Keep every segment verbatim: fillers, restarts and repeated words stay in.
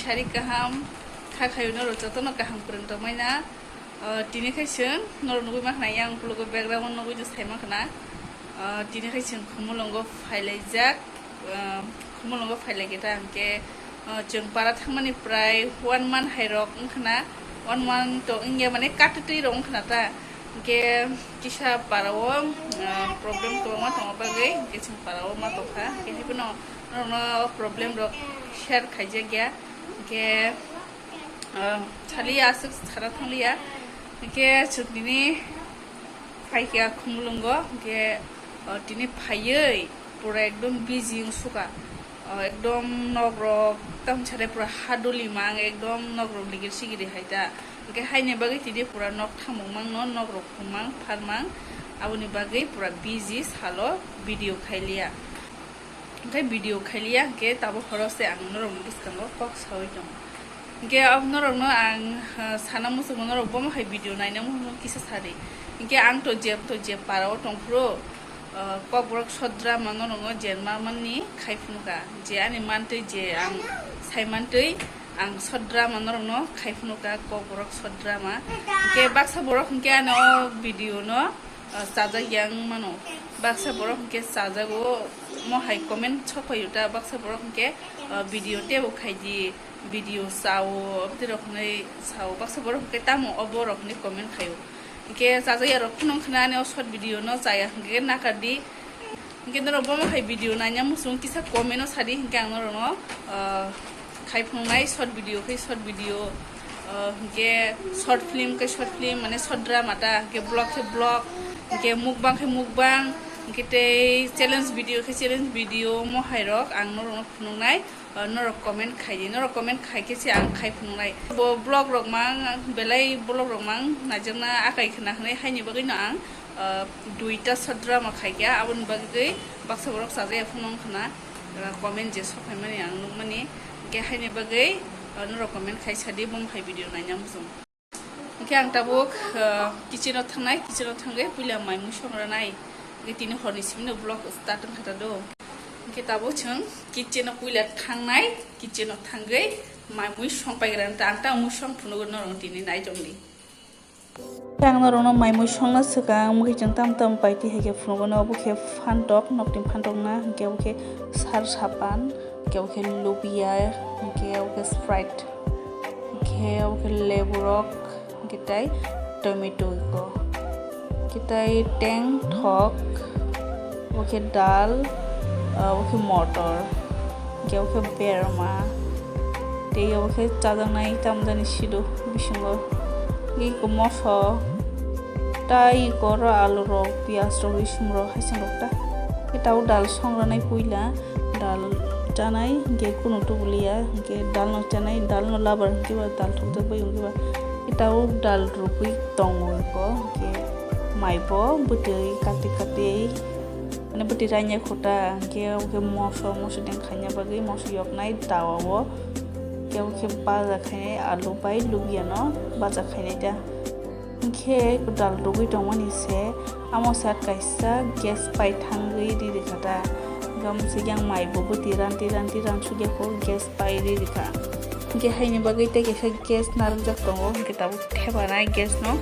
Sari kaham, kha khayo norok jotono kaham kwrwng tongmai na. Ah, tini khai chwng norok nugui mankha na, yang ukologo background o nugui no sai mankha na. Ah, tini khai chwng Khumulwngo phailaijak, ah, Khumulwngo phailaikhe ta hwnkhe, ah, chwng para thangmani prai one month hai rok wngkha na, one month to wngya mane katwtwi rok wngkha na ta. Hwnkhe kisa para o, ah, problem kwbangma tongma bagwi hwnkhe chwng para o ma tongkha, hwnkhe haiphano norokno problem rok share khaijak ya. Hwnkhe, ah, saliya aswk sara thangliya. Hwnkhe chwng tini phaikha Khumulwngo, hwnkhe, ah, tini phaiwi pura ekdom busy wngsukha. Ah, ekdom nokrok tamsare pura haduli mang, ekdom nokrok ligir sigiri hai ta. Hwnkhe haini bagwi tini pura nok thamung mangno, nokrok phung mang, phar mang, aboni bagwi pura busy salo video khailiya. Hwnkhe video khailiya, hwnkhe tabuk horo se ang norokni bwskango kok saui tongo. Hwnkhe o norokno ang, ah, sana muchungo, norok bomo hai video naina muchungo kisa sadi. Hwnkhe ang to jeb to jeb para o tongphuru, ah, Kokborok short drama norokno jen ma manni khai phunukha. Je ani mantwi je ang sai mantwi ang short drama norokno khai phunukha, Kokborok short drama. Hwnkhe baksa borok hwnkhe ano o video no ah, chajak yang mano. Baksa borok hwnkhe chajago, mo hai comment sok phaio ta, baksa borok hwnkhe, ah, video tebo khaidi, video chao, aboni rok hwnwi sao. Baksa borok hwnkhe tamo o borok hwnwi comment khaio. Hwnkhe chajak ya rok phunuk khnani o short video no chaya hwnkhe nakar di. Hwnkhe norok bomo hai video naina muchung kisa comment o sadi, hwnkhe ang norokno, ah, khai phunuknai short video khe short video, ah, hwnkhe short film khe short film, mane short drama ta, hwnkhe vlog khe vlog, hwnkhe mukbang khe mukbang, hwnkhe tei challenge video khe challenge video, mo hai rok ang norokno phunuknai, ah, norok comment khai di, norok comment khai khe se ang khai phunuknai. Bo vlog rok mang, belai vlog rok mang naijakna akai khna hwnwi haini bagwino ang, ah, duita short drama khaikha, aboni bagwi baksa borok chajaya phano wngkha na, ah, comment je sok phaimani ang nukmani, hwnkhe haini bagwi, ah, norok comment khai sadi, bom hai video naina muchung. Hwnkhe ang tabuk, ah, kitchen o thangnai, kitchen o thangwi puila mai mui songranai, hwnkhe tini horni simi no vlog start wngkha ta do. Hwnkhe tabuk chwng kitchen o puila thangnai, kitchen o thangwi mai mui song paigra ta, ang ta mui song phunugwi norok tini naitongdi. Ang norokno mai mui songna swkang mui chwng tam tam paiti hai khe phunukgo, obo khe phantok, nokni phantok na, hwnkhe obo khe sar sapan, hwnkhe obo khe lubia, hwnkhe obo khe Sprite, hwnkhe obo khe leburok, hwnkhe tei tomato iko, hwnkhe tei teng thok, obo khe dal, obo khe motor, hwnkhe obo khe berma, tei obo khe chajaknai tamjani sido bisingo. Iko moso, tei iko oro alu rok, piyaj rok, risum rok, haising rok ta. Khe tabuk dal songranai puila, dal chanai, hwnkhe kunu tubuliya, hwnkhe dal no chanai, dal no labar hwnkhe ba dal thokjak bai hwnkhe ba. Khe tabuk dal rwgwi tongo iko, hwnkhe mai bo bwtwi kati kati. Ani bwtwi rainai khuta, hwnkhe obo khe moso, moso den khaina bagwi moso yoknai tawa o. Hwnkhe obo khe baja khainai alu bai lubia no baja khainai ta. Hwnkhe dal rwgwi tongmani se, amo side kaisa gas pai thangwi ri rikha ta. Hwnkhe omo se yang mai bo bwtwi ranti ranti ransukya kho gas pai ri rikha. Hwnkhe haini bagwi tei kaisa gas narwkjak tongo, hwnkhe tabuk thepanai gas no.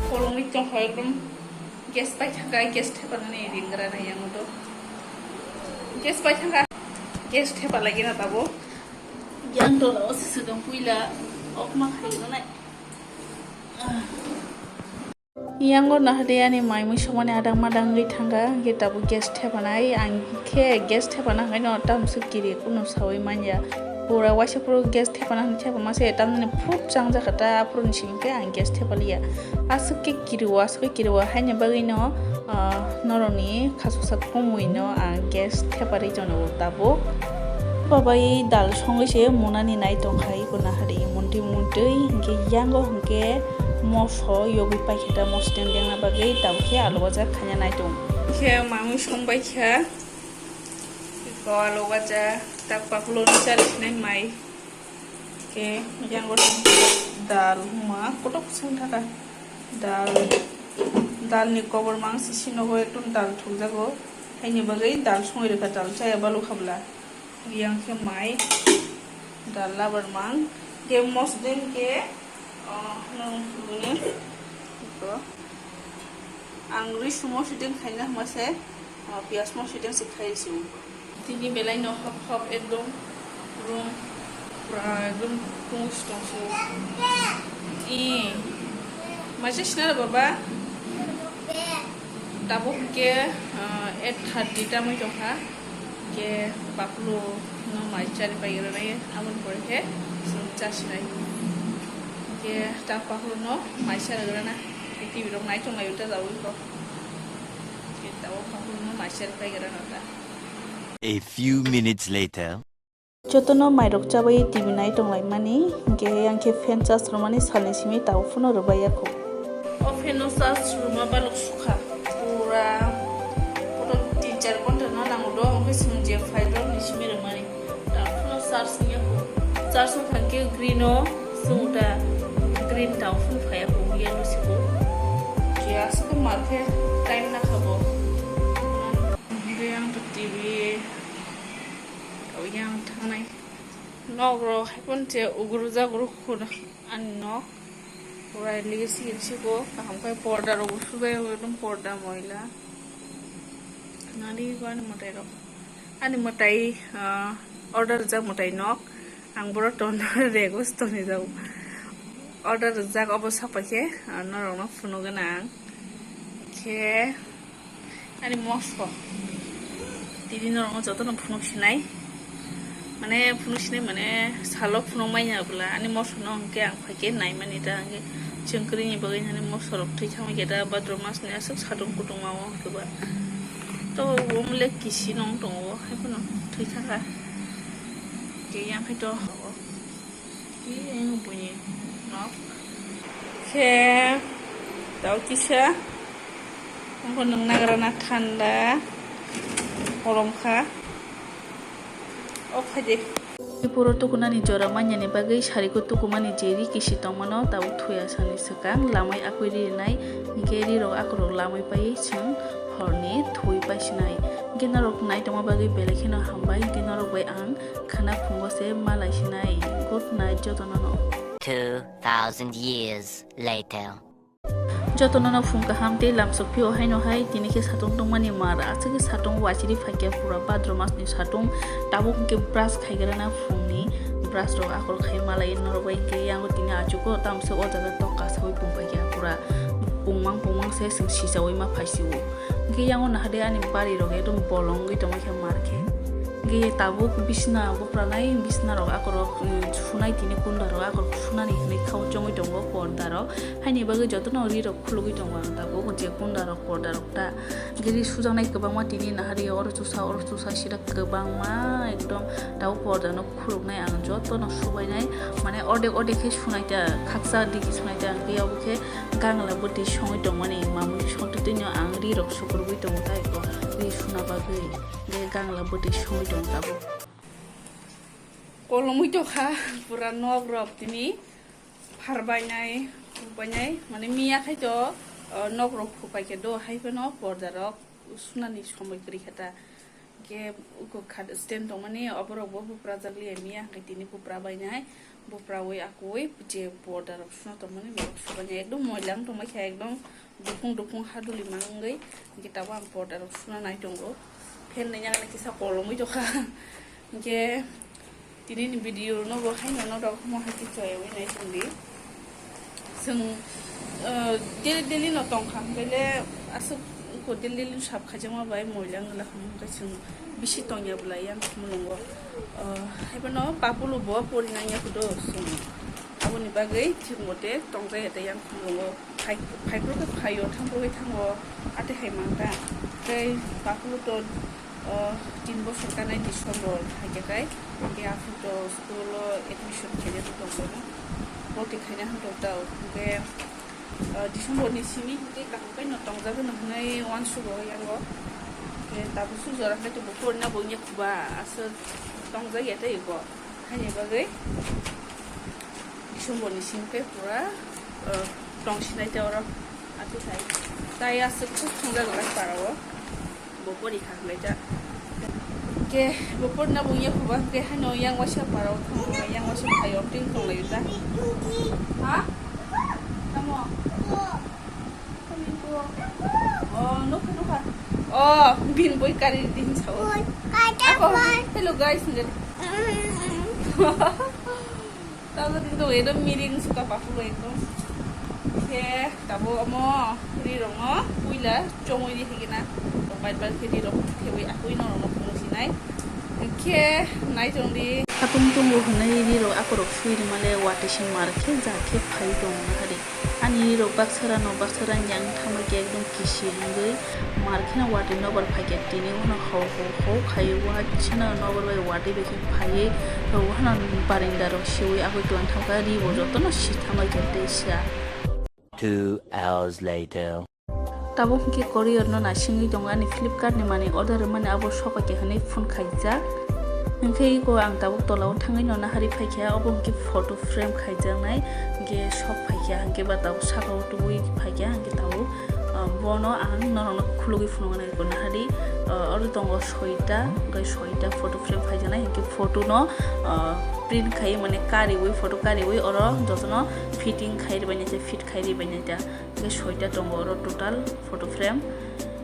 Kolomwi tongkha ekdom. Gas pai thangkha, gas thepanani ringra na yang to. Gas pai thangkha, gas thepa lagi na tabo. Yang to o sisi dong puila, okma khai na nai. Yang o nahade ani mai mui somani adang madang wi thangkha, hwnkhe tabo gas thepanai, ang khe gas thepana hwnkhe no tamswk kiri kunu sawi manya. Pura waisa phuru gas thepana hwn thepama se tamni phut chang jakha ta, aphuru ni simi khe ang gas thepaliya. Aswk khe kiriwo, aswk khe kiriwo, haini bagwi no, ah, norokni khasuksa kumui no ang gas theparwi tono tabuk. Babai dal songwi se munani nai tongkha, iko nahari muntwi muntwi, hwnkhe yango hwnkhe moso yogwi paikhe ta, moso deng dengna bagwi tabuk khe alu baja khaina nai tong. Khe mamwi songbai kha. Iko alu baja, tak pakulo ni chari sinai mai. Ke yang dal huma kotok sing thaka. Dal, dal ni kobor mang sisi nogo ekdom dal thukjago. Haini bagwi dal songwi rwkha, dal chaya balu khabla. Yang khe mai. Da labar mang. Ke mosdeng ke, oh, nang buni. Ko. Ang ri sumo sideng khaina hma se, oh, pias mo sideng se khai su. Tini belai no hop hop ekdom room pura ekdom tung stong su. I, maise sina baba. Tabuk hwnkhe, ah, eight thirty tamwi tongkha. Hwnkhe baphuru no mai chari pai rwnai, aboni pore khe chwng chasinai. Hwnkhe ta baphuru no mai chari rwna, T V rok nai tonglaio ta jawi kho. Hwnkhe tabuk baphuru no mai chari pai rwna ta. A few minutes later. Jotono mairok chabai T V nai tonglaimani, hwnkhe yang khe fan charge rwmani salni simi tabuk phano rwbaiya kho. O fan no charge rwma balok sukha, pura kotor tin char ghonta no nango do, hwnkhe chwng je phai rok ni simi rwmani. Tabuk phano charge wngya kho. Charge wngkha khe green o, chwng ta green tabuk phano phaiya kho, yellow siko. Khe aswk mar khe time nakha bo. Hwnkhe yang to T V. Yang thangnai nok rok hai phano je ugurjak rukhu ani nok pura ligisi gisi go kaham khai porda rok bo subai rok ekdom porda moila nani ko ani mwtai rok ani mwtai ah, order rijak mwtai nok ang boro ton rego toni jago order rijak obo sapai khe ah, norok no phunuk gana ang khe. Ani moso. Tini norokno jotono phunuk sinai. Mane phunuk sinai mane salo phunuk manya bwla. Ani moso no hwnkhe ang phaikhe naimani da hwnkhe chwng kwrwini bagwi ani moso rok thwi thangwi khe da bhadra mas ni aswk satung kutung ma o hwnkhe ba. To omo le kisi no wng tongo hai phano thwi thangkha. Tei yang khe to. Tei ang buini nok. Khe tao kisa. Wngkha nwng nagra na thanda, korom kha. O phaidi. Tripura tukunani jora manyani bagwi sariko tukumani je ri kisi tongmano tabuk thuya sani swkang lamai akwi rinai, hinkhe rirok akorok lamai paiwi chwng horni thuwi paisinai. Hinkhe norok naitongma bagwi belai kheno hambai, hinkhe norok bai ang khana phungo se malai sinai. Good night jotono no. Two thousand years later. Jotono no phung kaham tei lamsok phio haino hai tini khe satung tongmani mar aswk khe satung wachiri phaikya pura bhadra mas ni satung tabuk hwnkhe brush khaigrana phungni brush rok akhor khai malai norok bai hwnkhe yango tini achugo tamse o jaga tok kasawi pung phaikya pura pungmang pungmang se chwng sichawi ma phaisio hwnkhe yango nahade ani bari rok ekdom bolong wngwi tongma khe mar khe hwnkhe tabuk bisna bupranai bisna rok akhorok sunai tini kunda rok akhor sunani hwnwi khao chongwi tongo porda rok. Haini bagwi jotono ri rok khulugwi tongo ang tabuk je kunda rok porda rok ta. Hwnkhe ri sujaknai kwbangma tini nahari oro chusa oro chusa sida kwbangma ekdom tabuk porda no khuluknai ang jotono subainai mane ordek ordek khe sunai ta khaksa digi sunai ta hwnkhe obo khe gangla bwtwi songwi tongmani mamuni songtwtwino ang ri rok sukurugwi tongo ta eko ri suna bagwi hwnkhe gangla bwtwi songwi tongo tabuk. Kolomwi tokha pura nok rok tini. Phar bainai, phuk bainai, mane miya khai to, o, nok rok phuk pai khe do, hai phano porda rok sunani somoi kwrwi khe ta. Hwnkhe uko khat stand tongmani, oborok bo bupra jak liya miya, hwnkhe tini bupra bainai, bupra wi akui je porda rok suna tongmani, borok su bainai, ekdom moila wng tongbai kha, ekdom. Dukung dukung haduli mangwi hwnkhe tabuk ang porda rok suna nai tongo. Fan ni yagra kisa kolomwi tokha. Hwnkhe tini ni video no bo haino no rok mo hai khe choyawi nai tongdi. Chwng, eh, daily daily no tongkha hwnkhe le aswk ko daily daily sap khaijakma bai moila wngla hwnkhe chwng bisi tongya bwla yang mulungo. Eh, haiphano papulu bo pori nangya kudo chwng. Aboni bagwi thik mote tongjaya tei yang mulungo. Phai, phaiphuru khe phaio, thangrogwi thango, atwi hai mangkha. Tei baphuru to, o, tin bosor kanai December hai khe kai, hwnkhe aphuru to school o admission khainai bo tongmani, bhorti khaina hwn tong tao. Hwnkhe, o, December ni simi hwnkhe kaham khe no tongjagwi no hwnwi uansugo yango. Hwnkhe tabuk suk jora khe to bo porina bo wngya khuba aswk tongjak ya tei bo. Haini bagwi December ni simi khe pura, o, tong sinai tei oro. Atwi hai tai aswk khuk thangjago lai para o. Bo pori kha hwnlai ta. Ke bopor na bung ya kuba ke hano yang wasa parau thang yang wasa phayo ting thang lai ta. Ha? Tamo. Oh, nukha nukha. Oh, bin boi kari din sao. Ako, hello guys, nggak. Tamo din to edo miring suka papu lo edo. Ke tabo omo ri rongo puila chongoi di higina. Bai bai ke ri rong thewi akui no rongo phungo sinai. Ke nai tong di. Atung tungo hwnwi ri rok akorok sui ri male wati si mar khe ja khe phai tong hari. Ani rok baksa rano baksa rang yang thangma khe ekdom kisi wngwi mar kheno watwi nobar phaikha tini uano hau hau hau khai wachana nobar bai watwi bai khe phaiwi rok wahana barinda rok siwi agwi tlang thangkha ri bo jotono si thangma khe tei sia. Two hours later. Tabuk hwnkhe courier no naisingwi tongo ani Flipkart ni manwi order rwmani abo sopai khe hwnwi phone khaijak. Hwnkhe iko ang tabuk tola o thangwi no nahari phaikha obo hwnkhe photo frame khaijaknai hwnkhe sok phaikha hwnkhe ba tabuk saka o tubui phaikha hwnkhe tabuk ah, bono ang norokno khulugwi phunuknai iko nahari ah, oro tongo soita hwnkhe soita photo frame khaijaknai hwnkhe photo no ah, print khai mane kariwi photo kariwi oro jotono fitting khai rwbainai khe fit khai rwbainai ta. Hwnkhe soita tongo oro total photo frame.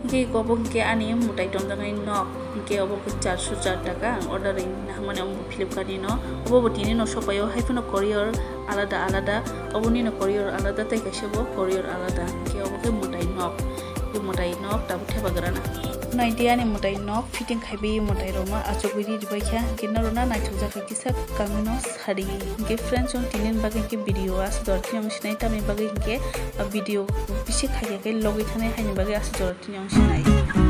Hwnkhe iko bo hwnkhe ani mwtai tonjaknai nok. Hwnkhe obo khe charso char taka ang order ring nahmani omo Flipkart ni no. Obo bo tini no sopaio hai phano courier alada alada. Obo ni no courier alada tei kaisa bo courier alada. Hwnkhe obo khe mwtai nok. Khe mwtai nok tabuk thepa grana. Naidi ani mwtai nok fitting khaibi mwtai rok no achugwi ri ribai kha. Hwnkhe norok no naithokjak khe kisa comment no sadi. Hwnkhe friends, chwng tini ni bagwi hwnkhe video aswk jora tini ang sinai, tamni bagwi hwnkhe, ah, video bisi khaikha khe logwi thanai haini bagwi aswk jora tini ang sinai.